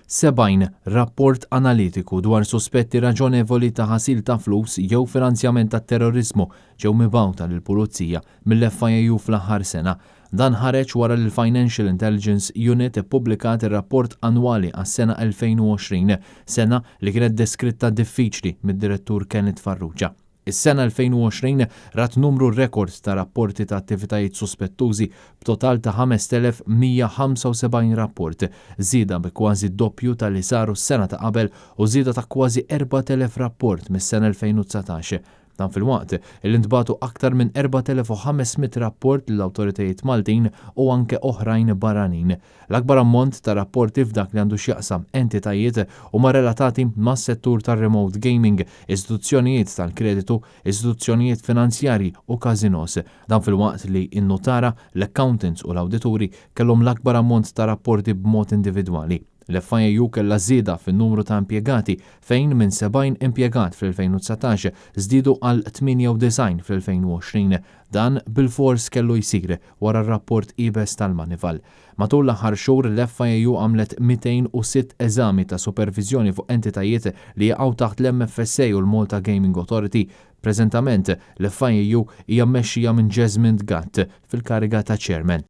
70 rapport analitiku dwar suspetti raġonevoli ta' ħasil ta' flus jew finanzjament tat-terroriżmu ġew mibgħuta lill-Pulizija mill-FIAU fl-aħħar sena. Dan ħareġ wara li l-Financial Intelligence Unit ippubblikat ir-rapport annwali għas-sena 2020, sena li kienet deskritta diffiċli mid-Direttur Kenneth Farrugia. Is-sena 2020 rat numru rekord ta' rapporti ta' attivitajiet suspettużi b'total ta' 5,175 rapport, żieda bi kważi d-doppju ta' li saru s-sena ta' qabel u żieda ta' kważi 4,000 rapport mis-sena 2019. Dan filwaqt li ntbagħtu aktar minn 4,500 rapport lill-awtoritajiet Maltin u anke oħrajn barranin. L-akbar ammont ta' rapporti f'dak li għandu x'jaqsam entitajiet huma relatati mas-settur tar-remote gaming, istituzzjonijiet tal-kreditu, istituzzjonijiet finanzjarji u każinos. Dan filwaqt li n-nutara, l-accountants u l-awdituri kellhom l-akbar ammont ta' rapporti b'mod individwali. L-FIAU kellha żieda fin-numru ta' impjegati fejn minn 70 impjegat fl-2019 żdiedu għal 98 fl-2020. Dan bilfors kellu jsir wara r-rapport iebes tal-Manival. Matul l-aħħar xhur l-FIAU għamlet 206 eżami ta' superviżjoni fuq entitajiet li jaqgħu taħt l-MFSA u l-Malta Gaming Authority. Preżentament, l-FIAU hija mmexxija minn Jesmond Gatt fil-kariga ta' Chairman.